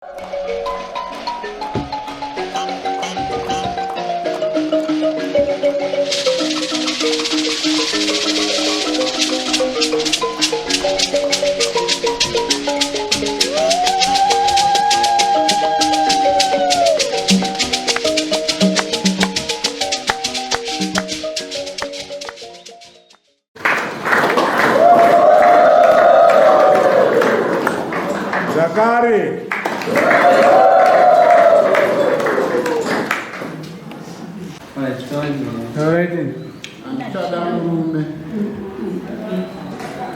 Zvakare Handichada murume.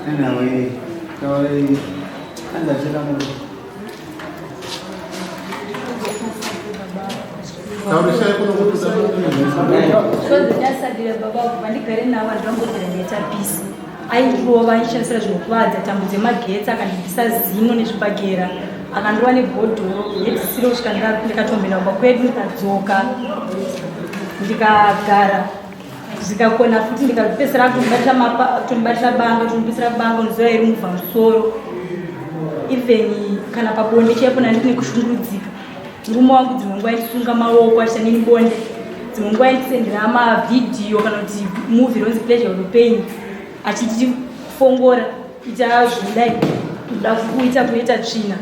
Anyway, taurai hanzi achada murume. Taurisai kuno kuti uda murume. Ndasabira baba kubva ndigare navo handambobvira ndaita peace. Aindirova aishandisira zvinokuvadza tambo dzemagetsi akandibvisa zino nezvibhagera akandova nebhodhoro yedzisiro kusvika ndikatombenda kumba kwedu ndikadzoka ndikagara zvikakona futi ndikapesera kutondibatira mapa kutondibatira banga kutondibetsera banga unoziva iri mubva musoro even kana pabonde chaipo nandine kushungurudzika murume wangu dzimwe nguva aisunga maoko achiita nini bonde dzimwe nguva aindisendera mavhidhiyo kana kuti movie ronzi pleasure or pain achitifongora ita zvinodai kuda kuita kuita tsvina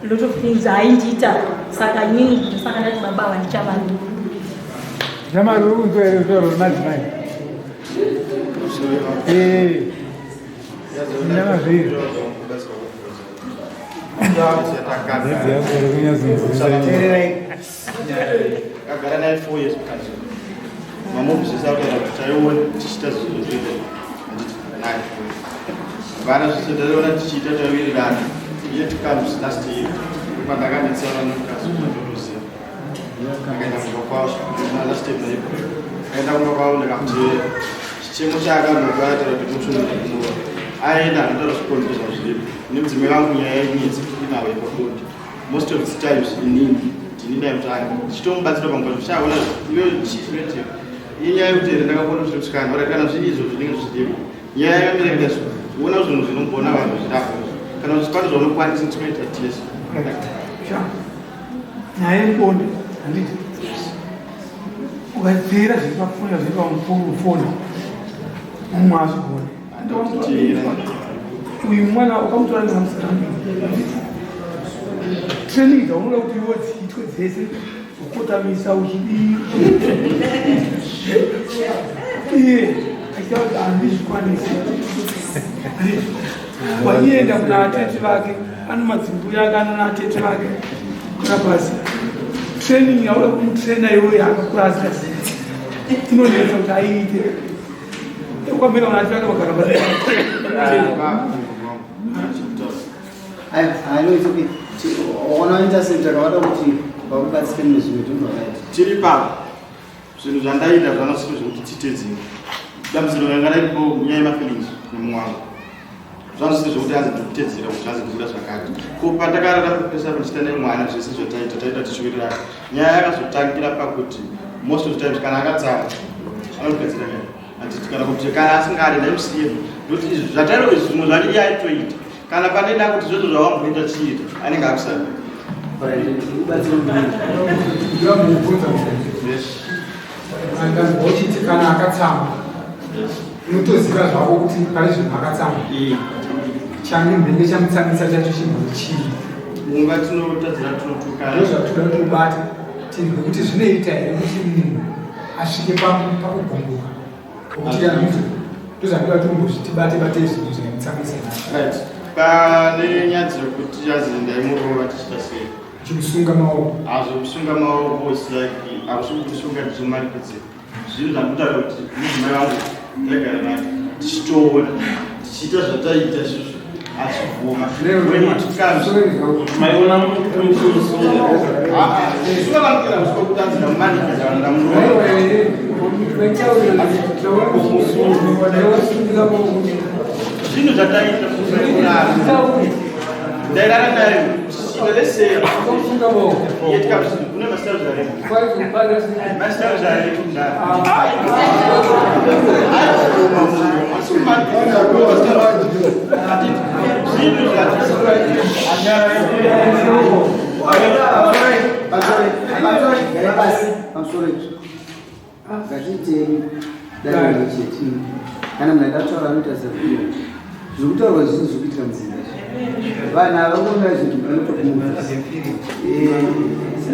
lot of things aindiita saka inini ndosaka ndati baba ava ndichavada. Shamari uri kunzwa here kutaura nemadzimai? Eh. Nyama zviri. Kagara naye 4 years mukadzi. Mamubvisa kutaura kuti taiona tichiita zvinhu zvedu handiti naye. Vana zvese taiona tichiita tawirirana. Yet comes last year. Pandakanetsana nemukadzi ndotoziva. Akaenda kumba kwavo last year muna April. Akaenda kumba kwavo ndikamuti chichemo chaakanobva ataura kuti mutsvunira kumura. Aenda anotaura zvikonzero zvazviripo. Nemudzimai vangu nyaya yenyetsi inawo yepabonde. Most of the times inini ndini ndaimutanga ndichitomubatsira pamwe pacho chaona iwe chii chinoitika inyaya yekuti here ndakakona zviri kusikana ora kana zviri izvo zvinenge zvichiripo nyaya yakamira kuita so ona zvinhu zvinogona vanhu zvirako kana kuti pane zvaunokwanisa tinoita tese. Nyaya yebonde handiti ukadzera zviri pafoni zviri pamufoni mumwe azvigone uyu mwana ukamutora nemusikana training dzaunoda kuti iwe dziitwe dzese kukotamisa uchidii iye achiita kuti handizvikwanisi waienda kuna atete vake ano madzimbuya ake anona atete vake kura pasi training yauda kumutraina iwe yaakakura asingazivi inonetsa kuti aiite kwamira kuna atete vake vagara pasi. I know it's okay. Ona interceptor kavada kuti vakubatsire mune zvimwe zvinhu zvakaita. Tiri papa zvinhu zvandaita zvanosiko zvekuti tiite dzimwe dambudziko ranga riripo nyaya yemafeelings nemumwe wangu zvanosiko zvekuti anzi ndikutedzera kuti zvanzi ndikuda zvakati ko pandakarara pesa ndichiita nemwana zvese zvataita taita tichiwirirana nyaya yakazotangira pakuti most of the times kana akatsamwa anogadzira nyaya handiti kana kuti kana asingadi ndaimusiya ndokuti izvi zvatairo izvi zvimwe zvacho iye aitoita kana pane da kuti zvozvo zvawamboita chiita anenge akusada. Uchiti kana akatsamwa unotoziva zvako kuti pari zvinhu akatsamwa change mbenge chamutsamisa chacho chinhu chii. Mumba tinotadzira tinotukana ndozvatoda kuti ubate tinzwe kuti zvinoita here kuti munhu asvike pakugumbuka kuti yanzi ndozvandoda kuti umbozviti bate bate zvinhu zvaimutsamisa. Right, pane nyaya dzekuti azi ndaimurova tichiita sei chimusunga maoko. Hazvokusunga maoko is like hakusi kumusunga ndichimanikidzira zvinhu zvandikutaura kuti mudzimai vangu ndaigara naye tichitoona tichiita zvataita isusu achibvuma when it comes Maiona musunga. Sunga vanokera musiko kutanzi ndamumanikidza kana ndamurova. Zvinhu zvataita ndairara naye tichiita lese yet comes kune mastyles arimo mastyles arimo zvinhu. Ngatiitei dare chete. Kana munhu aida kutaura anoita sekuyo. Zviri kutaurwa zvinhu zviri kuitika mudzimba. Vanhu ava kuona zvinhu vanotokumudza.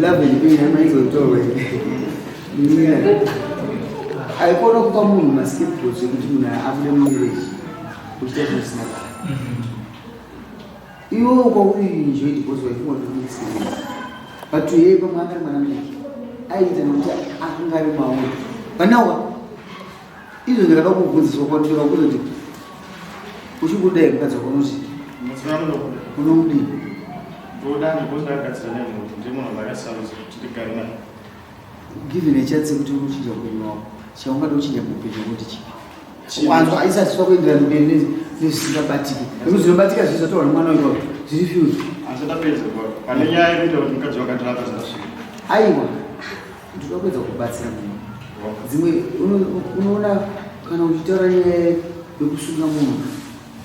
Love and pain hamainzwa kutaurwa iyi. Haikona kupa munhu mascapegoats ekuti munhu abude mumarriage uchiita zvinhu zvisina basa. Iwewe kwauri enjoy because waifunga kuti une experience. But to her pamwe anga ari mwana mudiki aiita nekuti akanga ari mauri. Panawa izvo ndakada kubvunziswa kwandiri vakuti kuti uchikudai mukadzi wako unoti Mudzimai wangu ndokuda. unomudii? Ndoda because ndakagadzira naye munhu ndiye munhu wandakasarudza kuti ndigare naye. Given a chance yekuti unochinja upenyu hwako chaungada kuchinja muupenyu hwako ndichipi? Wanzwa aisati kuenderana mberi nezvisingabatiki nekuti zvinobatika zvii zvataurwa nemwana wako zviri future. Asi ndapedza kwa. Pane nyaya yekuita kuti mukadzi wakandiramba zvasvika. Aiwa, ndinoda kuedza kubatsira munhu. Dzimwe unoona kana uchitaura nyaya yekusunga munhu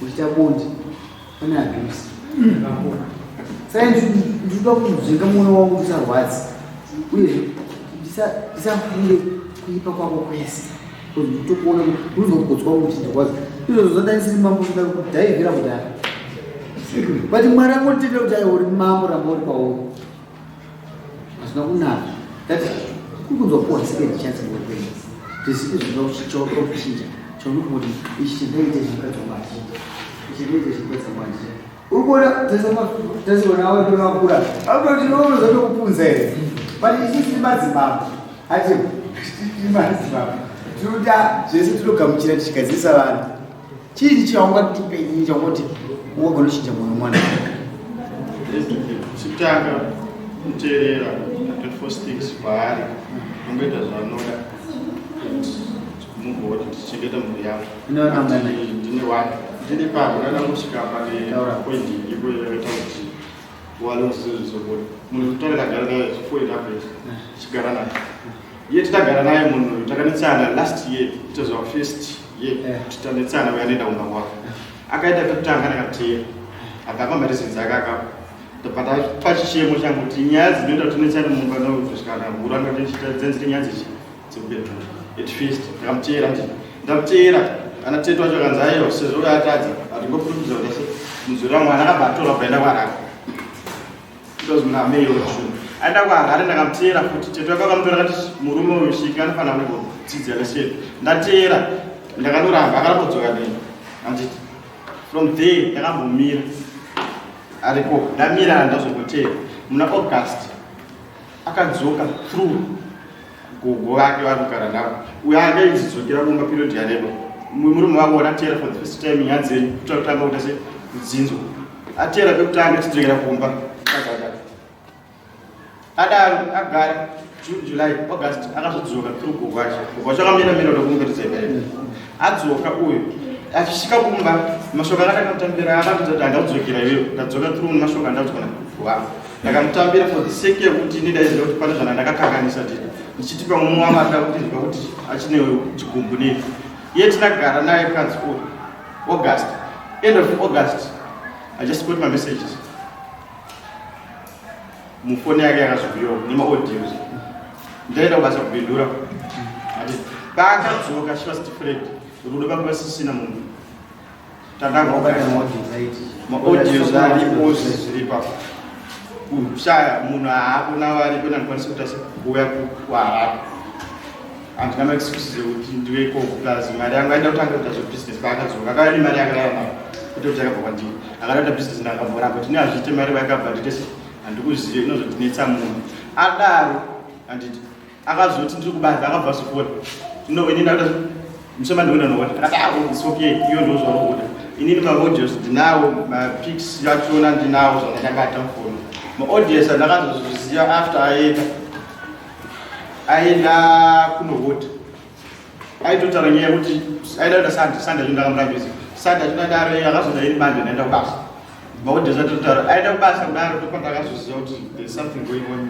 uchiita bonde pane abuse. Saka ndinoda kunzvenga mwoyo wangu kuti usarwadze uyezve ndisafunge kuipa kwako kwese. Nditokuona kuti unozogotswa kuti ndirwadze. Izvozvo zvadai ndisiri mambo ndoda kudhaivhira kudhara. But Mwari angonditendera kuti aiwa uri mambo ramba uri pauri. Hazvina kunaka. That kuri kunzwa kuwa second chance muupenyu. Zvisipi zvinoda kuchinja kuchinja. Chaunofunga kuti ichi chindaita chimukadzi wangu hachinja. Ichi chindaita chimukadzi wangu hachinja. Uri kuona tasiona awe tonakura. Akutoti unozotokupunza here? But isu tiri madzimambo. Hati tiri madzimambo. Tinoda zvese tinogamuchira tichigadzirisa vanhu. Chii chaungatipe inini chaungoti ungagona kuchinja mwoyo mwana? Chitanga kuteerera I don't force things kwaari ongoita zvaanoda mugoti tichengeta mhuri yangu. Inoona mwana. Ndine one. Ndine pano ndakangosvika pane Taura. point iripo yakaita kuti walonzizvizobuda. Munhu kutaura ndagara naye 4.5 years. Tichigara naye. Iye titagara naye munhu takanetsana last year it was our first year titanetsana uyo anoenda kumba kwako. Akaita pekutanga ndakateera. Abva apa mareasons ake akapa. Ndabva ndapa chichemo changu kuti nyaya dzinoita kuti tinetsane mumba nokuzosvika nahura ngatichita dzenziri nyaya dzechi dzekubedroom. At first ndakamuteera ndini. Ndamuteera ana tete wacho akanzi aiwa sezvo uyo atadza hatingokurumidza kuti ase mudzuri wamwana akabva atorwa paenda kwaRara. It was muna May or June. Aenda kwaHarare ndakamuteera futi tete wake akamutora akati murume uyu svika anofanira kungodzidza lesson. Ndateera ndakanoramba akaramba kudzoka neni. Handiti from there ndakambomira ariko ndamira ndazomboteera muna August akadzoka through gogo vake vari kugara navo uyo anga aidzidzokera kumba period yareba murume wako wanateera for the first time nyaya dzenyu kuta kutanga kuita se kudzinzwa ateera pekutanga achidzokera kumba adaro agara June, July, August akazodzoka through gogo wacho gogo wacho akamira mira kuda kumuratidza imba yedu adzoka uyu achisvika kumba mashoko akati akamutambira akandidza kuti handaudzokera iwewe ndadzoka through nemashoko andaudzwa nagogo wangu ndakamutambira for the sake yekuti ini ndaiziva kuti pane zvana ndakakanganisa ndini ndichiti pamwe mumwe wangu anoda kundinzwa kuti achine chigumbu nei iye tinagara naye kanzi uyu August end of August I just got my messages mufoni yake yakazouyawo nemaaudios ndaenda kubasa kubindura ati paakadzoka she was different rudo panga pasisina munhu tandanga maaudios aripo zviripo kushaya munhu haakuna varipo nandikwanisa kuita kuuya kuharare handina maexcuses ekuti ndiwe ikoko plus mari yangu aida kutanga kuita zvebusiness paakadzoka akauya nemari yakararama kwete kuti yakabva kwandiri akada kuita business ndakamboramba kuti neazviite mari yakabva ndite se handikuzive inozondinetsa munhu adaro handiti akazoti ndiri kubanza akabva azofona no ini ndakuda musema ndikuenda nokuti akati ah it's okay iyo ndo zvauri kuda inini maaudios ndinawo mapics achona ndinawo zvandakabata mufoni maaudios andakazozviziva after aenda aenda kunohodha aitotaura nyaya yekuti aida kuita sandi sandi acho ndakamurambisa sandi acho ndadaro akazoda ini bande ndaenda kubasa maaudios atotaura aenda kubasa kudaro ndopandakazoziva kuti there is something going on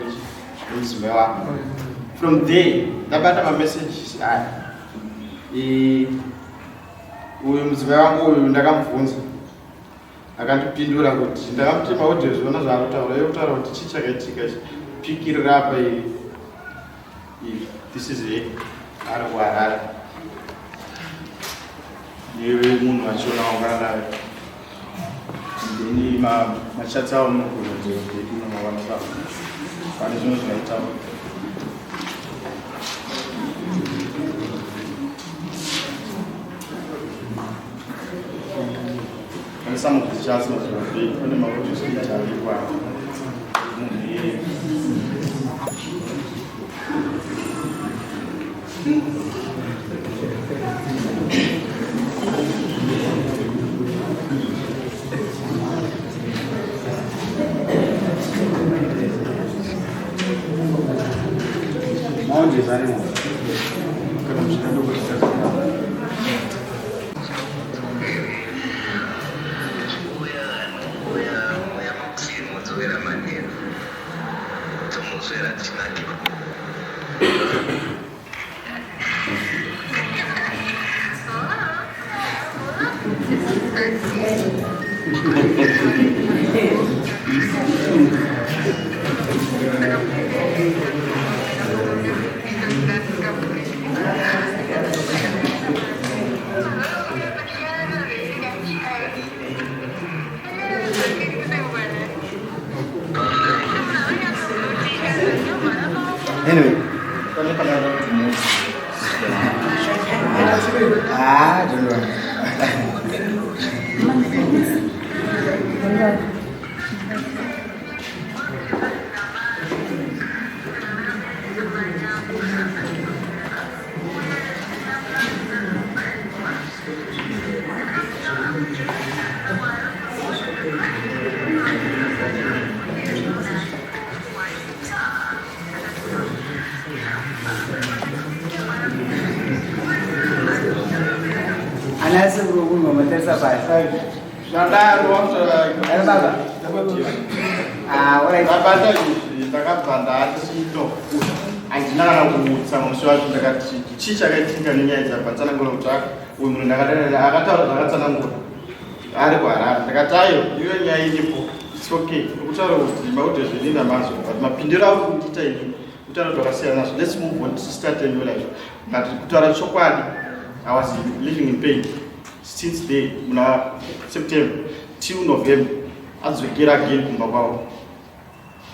nemudzimai wangu from there ndabata mamessages aya uyu mudzimai wangu uyu ndakamubvunza akandipindura kuti ndakamuti maaudio zviona zvaari kutaura iye kutaura kuti chii chakaitika ichi pikiri rapa iri this is it. Ari kuHarare. Ndiwe munhu wachona wangana naye. Then machats avo munogona kunomawanisa. Pane zvimwe zvaitawo. Pane some of the chats mazvabei, pane maaudio aitaurikwa. Munhu iyeye. Maonje arimo. Kana muchida ndokuita. Uya makuseni, modzokera manheru, tomboswera tichinakirwa. Anyway, Pane panada kuti munhu. Ah, don't worry. Ana sekuru matarisa pasi. Zvadaro. Ari baba. Ah, alright. Ndabata izvi, ndakabva ndatino handina kana kuutsa musi wacho. Ndakati, chii chakaitika nenyaya dzabva? Tsanangura kuti uyu munhu ndakadana, akataura zvakatsanangura ari kuHarare. Ndakati, ayo, iyo nyaya iripo, it's okay, ukutaura kuti maudhe zvenina mazvo, but mapindiro auri kundiita inini kutaura kuti wakasiyana nazvo. Let's move on to start a new life. But kutaura chokwadi, I was living in pain since day muna September till November adzokera again kumba kwavo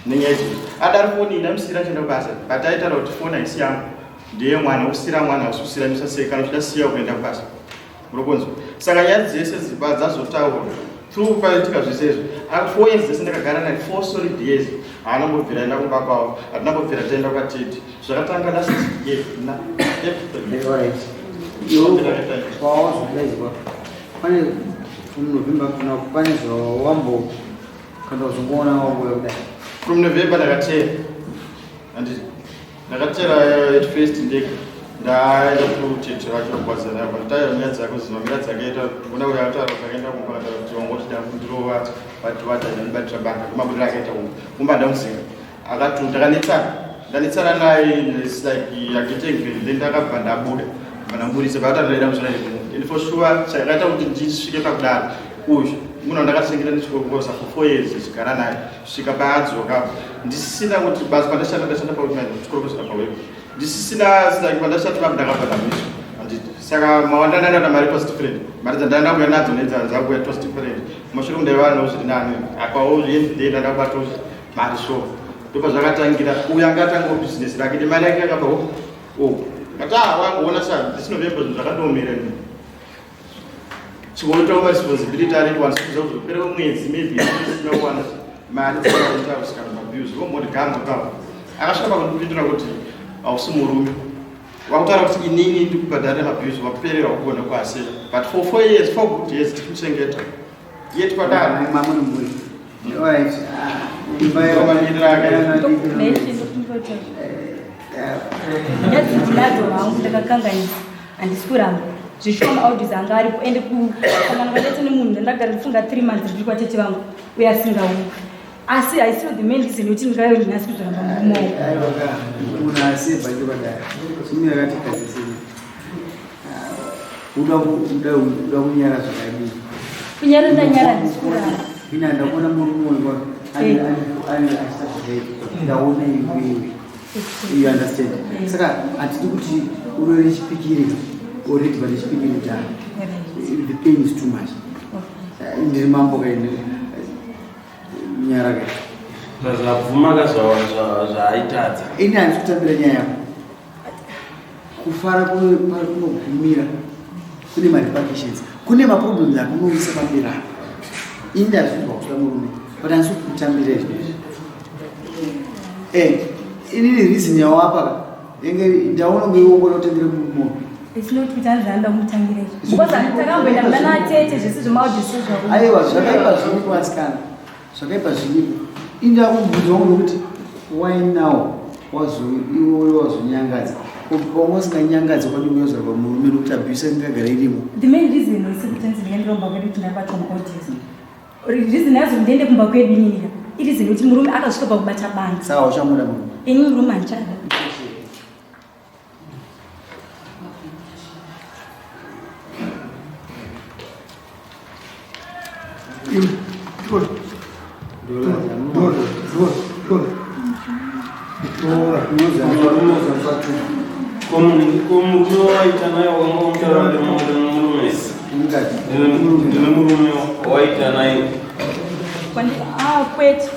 nenyaya idzodzo. Adari foni ndamusiyira chienda kubasa, but aitaura kuti foni haisi yangu, ndeye mwana. Usira mwana, hausi kusira misa sei? Kana uchida siya kuenda kubasa, uri saka nyaya dzese dziba dzazotaurwa through paitika zvese izvo. 4 years dzese ndakagara naye, 4 solid years, haana mbobvira aenda kumba kwavo, hatina mbobvira taenda kwatete. Zvakatanga last year na April. Alright. Iwe pawazodaidzwa pane from November kuna pane zvawambo kana uzongoona wanguya kudai? From November ndakatera, handiti ndakatera at first ndega, ndaenda kutete vacho kukwadzana, but tayo nyaya dzako zinomira dzakaita kuna uyo akataura kuti akaenda kumba, akataura kuti wangoti ndakundirova, but vati andibatira banga kumabudiro akaita kumba, kumba ndamuzinga akati ndakanetsana, ndanetsana naye. It's like agetengre. Then ndakabva ndabuda, bva ndamubudisa vakati ndaida musana. And for sure chakaita kuti ndisvike pakudaro, uyu munhu wandakachengeta ndichikokosa for 4 years, ndichigara naye kusvika paadzoka, ndisisina kuti basa pandashanda, ndashanda pakuchikorokozera paweb, ndisisina like pandashanda papo, ndakabva ndamiswa, handiti? Saka mawandandanda mari was different, mari dzandanda kuuya nadzo nedzanzakuya was different. Kumashure kundaiva nawo zviri nani, apawo day ndandabatawo mari sure. Ndopa zvakatangira. Uyu anga atangawo bhizinesi rake nemari yake yakabva o kati ah, wangoona sa this November zvinhu zvakandiomera ini, chimboitawo maresponsibility aripo andisikuza kuzopera mwedzi maybe isina kuwana mari dzakaita kusvika mabills. Vomboti gamba papo akasvika pakundipindura kuti hausi murume, wakutaura kuti inini ndikubhadharira mabills, waperera kugona kuasera. But for 4 years, 4 good years tichimuchengeta yet kwadaro. Mamwe mburi. Alright. Mamiriro ake. Ndadzindinadzo hangu, ndakakanganisa, handisi kuramba. Zvishuwa maaudios anga aripo, ende kusangana kwatete nemunhu, ndandagara ndifunga 3 months ndiri kwatete vangu uye asingauyi, asi haisiyo the main reason yekuti ndingayo ndinasi kuzoramba murume wangu. Aiwa ka, munhu asebva chokwadai. Chimwe yakatikazisini. Uda kunyara zvakadii? Kunyara ndanyara, handisi kuramba. Ina ndakuona murume wangu ane achita zvakaipa. Ndaona iwewe. You understand? Saka hatidi kuti urore chipikiri already pane chipikiri kudhara. The pain is too much. Ndiri mambo kaine nyara kai. Zvabvuma ka zvaaitadza. Ini handisi kutambira nyaya yako. Kufara kunogumira kune marepercussions, kune maproblems akunoisa pamberi apa. Ini ndazvinzwa kuda murume, but handisi kutambira izvozvi. Inini reason yawapa ka enge ndaona kunge iwe ungona kutambira murume. It's not kuti hanzi anoda kumutangira izvo. Because takamboenda muna natete zvese zvemaudhi zvavo. Aiwa, zvakaipa zviriko asikana. Zvakaipa zviriko. Ini ndakubvunza wangu nokuti why now iwe wazonyangadza. Wanga usinganyangadzi kwadi kuyozvarwa murume nokuti abuse ingagara irimo. The main reason is kuti hanzi ndikaendera kumba kwedu kuti ndabatwa maaudios. Reason yazo ndiende kumba kwedu inini ka. Ireason yekuti murume akasvika pakubata banga. Saka uchamuda murume? Ini murume handichada. Ko murume waita naye wakanga wamutaura ndine murume. Ndine murume waita naye. Kwete.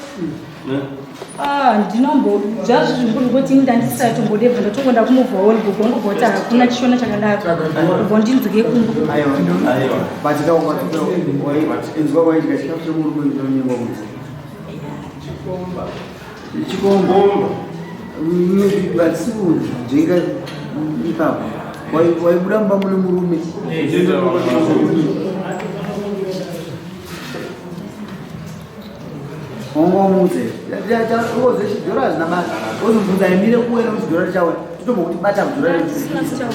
Ndinombo zvazvo zvingoti ini ndandisatombodebva ndatongoenda kumuvha on gogo wangobva kuti hakuna chishona chakadaro. Ubva ndinzwike kumba. Aiwa. But inzwa kwaidya chikafu chemurume chinonyengwa kunze. Chikomba. Hatisi kujenga ipapo. Waibuda mumba mune murume. Wongomuudze. Uoze chidhora hazvina basa. Wozobvunza imire kuuya nekuti dhora richauya. Totombokuti bata dhora richipisa.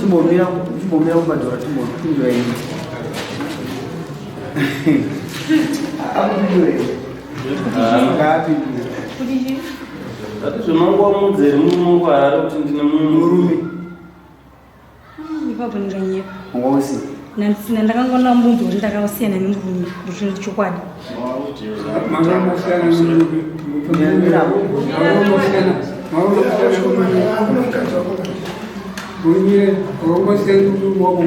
Chimbomira kupa dhora timbopindura ini. Akupindure. Ngaapindure. Kuti chii? Ati zvinongo wamudze here murume wangu Harare kuti ndine murume. Ipapo ndinganyepa. Wanga usina. Nandisina, ndakangona munhu kuti ndakasiyana nemurume, ndozvinhu chokwadi. Manga masiyana nemurume. Manga masiyana. Manga murume. Manga masiyana nemurume wako.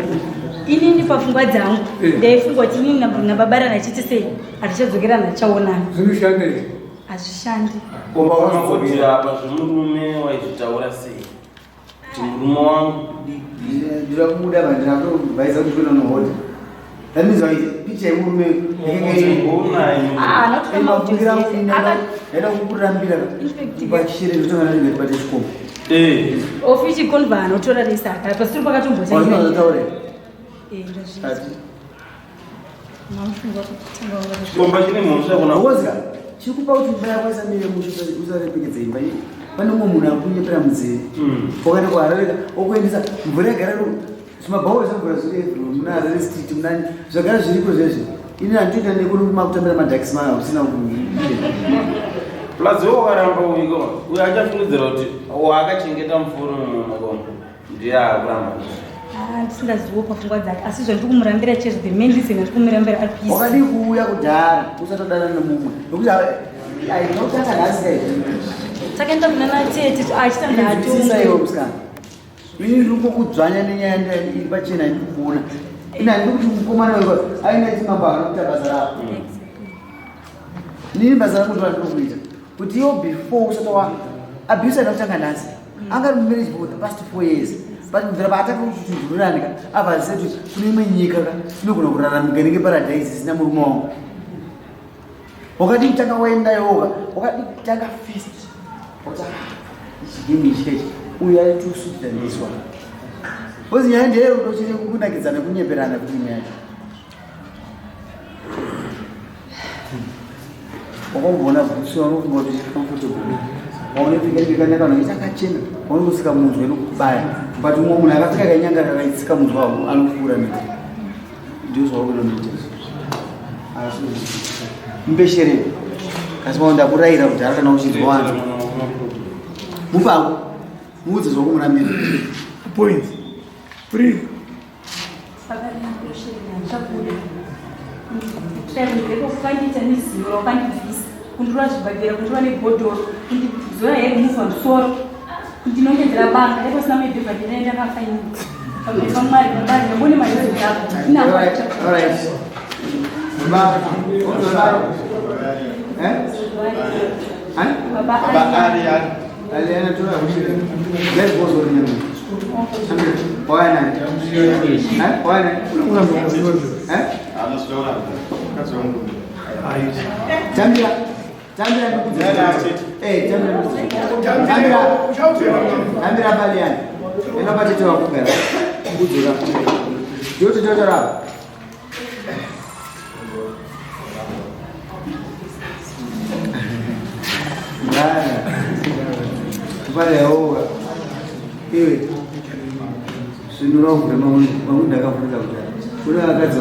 Inini pafungwa dzangu ndaifunga kuti inini nababa rana chete sei hatichadzokerana tichaonana. Zvinoshanda here? Hazvishandi. Unombotira apa zvemurume waizvitaura sei? Kuti murume wangu Ndira kubuda apa ndinatobvaisa kuti kuenda unohodha. That means waite picture yemurume Ah, not from mafungira out angu ndaida kukurambira pachishere ndotanga ndibate chikomba. Ofichi konva anotora rese akaya pasiri pakatombotangira. Wazvinozotaura here? Ndazvinzwa. Ati. Mamufunga kutanga wanga. Chikomba chine mhosva kuna Wozika, chikupa kuti imba yako isamire mushe usarepekedza imba iyi. Pane umwe munhu ari kunyepera munzeve. Wakaenda kuHarare okuendesa mvura yagara zvimabhawa zvemvura zviri everywhere muna Harare street muna zvagara zviriko zvezvi. Ini handitoita nekuti makutambira madhakisi maya usina ku Plus iwe wakaramba uiko uyo achafungidzira kuti waakachengeta muforo mumwe ndiye akuramba. Ndisingaziwo pafungwa dzake asi zvandiri kumurambira chezvo the main reason andiri kumurambira ari kuisa. Wakadii kuuya kudhara usatodana nemumwe nokuti hainotanga nhasi kai. Takaenda kuna natete achita Inzwisisa iwe ndato. musikana. Ini ndiri kungokudzvanya nenyaya iri pachena ndiri kuona. Ini handidi kuti mukomana weko aine chimambo haana kuita basa rako. Nini basa rangu ndo randinokuita. Kuti iwo before usati wa abuse haina kutanga nhasi. Anga ari mumarriage for the past 4 years. But kubvira paatanga kuti tinzururane ka abva aziva kuti kune imwe nyika ka inogona kuraramika inenge paradise isina murume wangu. Wakadii kutanga waenda iwoka, wakadii kutanga first. Wati ichi game ichi ichi uyu ari too sweet than this one. Because nyaya ndeyerudo chete kunakidzana kunyeperana kuti imwe yacho. Wakamboona bhutsu unofunga kuti comfortable. Waunopfeka ikanaka vanhu akachena, waunongosika munzwa inokubaya. But umwe munhu akapfeka kanyanga kakaitsika munzwa wako anopfuura nekuti. Ndizvo zvauri kuita. Asi mupeshere kasi maunda kurayira kudhara kana uchinzwa wanzwa. Mupako muudze zvakumurambira. Point. Three. Saka ndinoshera ndichabuda. Ndiko kwandiita nezivo rakandibvisa. Kundirova zvibhagera, kundirova nebhodhoro, kundizora here kumuvha musoro, kundinongedzera banga. Dai pasina maibhebha ndinai ndakafa ini. Pamberi paMwari, baba, ndambone marezo yako. Inakwacha. All right. Baba, baba. Eh? Eh? Baba, Baba ari. ari ari. Aliana tu Let's go to the Why not? Eh? Why not? Eh? Anozviona. Mukadzi wangu. Tambira. Tambira ndikudze. Eh, tambira ndikudze. Tambira. Tambira paliani. Ena patete wakugara. Kudzoka. Ndiwo tete Bwana. Pale yaoga. Iwe. Svinura uvhure mamwe ndakavhurika kudai. Kune vakadzi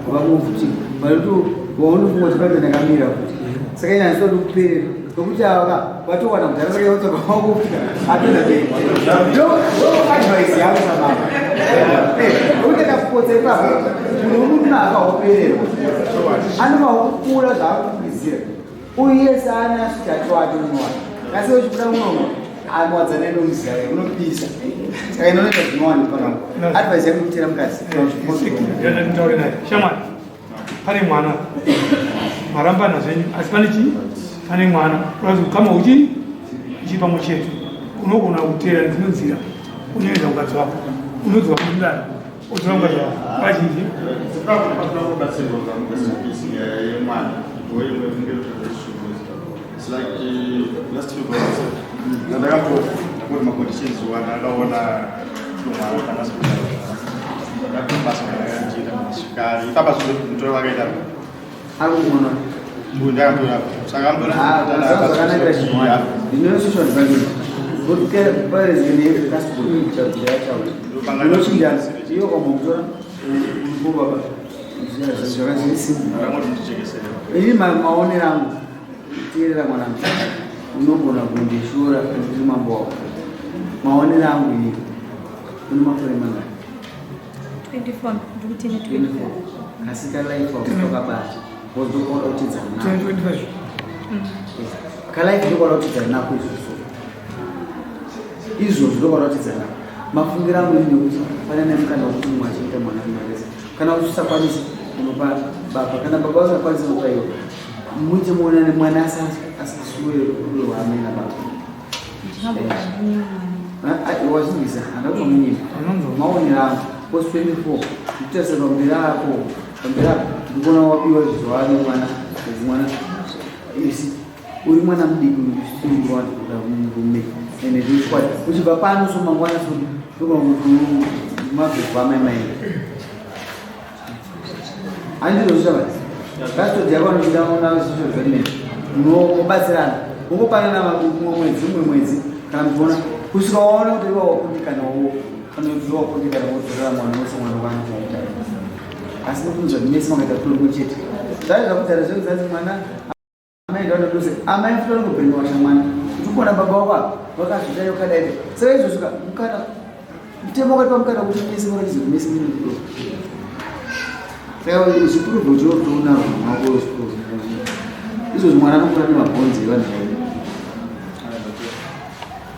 vakamufuti. Varikuti waunofunga kuti pambe ndakamira futi. Saka ina handisodi kuperera. Nokuti ava vatowana kudhara saka yotsoka wakufuta. Apedza bei. Ndo advice yangu sababa. Eh, nokuti akapotsa ipapo. Munhu wemurume akaopererwa. Anova kukura zvaakukwizira. Uyu yese ana svitatu wake munowana. Asi uchibuda munomo amwadzana inomuziva unopisa. Saka inonoita zvinowanikwa panapa. Advice yangu kutera mukadzi. Nditaure naye shamwari, pane mwana, marambana zvenyu, asi pane chii, pane mwana. Urazi kama uchi uchi pamwe chete unogona kuteera dzimwe nzira, unoenda mukadzi wako, unodzoka kumudaro, odzoka mukadzi wako kazhinji. Zimbabwe pasina kubatsirwa kamugasipisi nyaya yemwana ndoimwe inenge yotoshungurudza. It's like last February ndakatora kuti maconditions wana akaona mwana kana ndakabasa ndakaita svikari ipapa zvino vakaita Ari kumona. ndakatora saka Ah, zvakanakira chimwana. Ndine social advantage. Kuti parezine passport chachawo. Unochinjana. Iyo kwamutora baba. Zvakazviri simple. ndakangoti ndichekesere. Ini maonero angu, teerera mwanangu, unogona kundishora ndiri mambo wako. Maonero angu ini, une makore mangani? 24, ndikuti ne 24. 24. Asi kalife wako kakabata, wozokaona kutidzana nako. 25. Kalife ndokaona kutidzana nako izvozvo. Izvozvo ndokaona kutidzana nako. Mafungiro angu ini nekuti pane nemukana wekuti mumwe achiita mwana mumareza. Kana usisakwanisi unopa baba, kana baba usakwanisi unopa iwe. Muite muonane mwana asasuwe rudo rwaamai nababa. Ndingambomunyima. Wazvinzwisa handatomunyima. Maonero angu post 24 ndikutarisa pamberi ako, pamberi ako ndikuona wabiwa zvizuva nemwana mwana isi uri mwana mudiki uchisunungura kuda murume ende ndinochikwadi uchibva pano so mangwana so ndogona kuti mabhebhu amai mai handizozvita basi kastodi yako anochida ona social development munobatsirana ungopanana mumwe mwedzi umwe mwedzi kana muchiona kusvika waona kuti iwe wakundikanawo kana kuti iwe wakundikana wodzorera mwana wose mwana wanoita asi nokunzwa mese makaita kutori chete zvai zvakudhara zvekuzanzi mwana amai ndavanodose amai futi vanongobhirinwasha mwana kuti kuona baba wako apa vakazvidai wakadai saka izvozvo ka mukana mutemo wakatipa mukana kuti mese muratidze kuti mese mune rudo saka zvipruvhe kuti wotoona mwana wako izvozvo mwana anokura nemabhonzi evanhu vaivi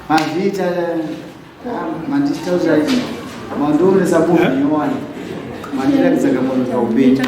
mazviita manditaurira izvi mandionesa movie nyowani mandiratidza kamunhu kaupenyu.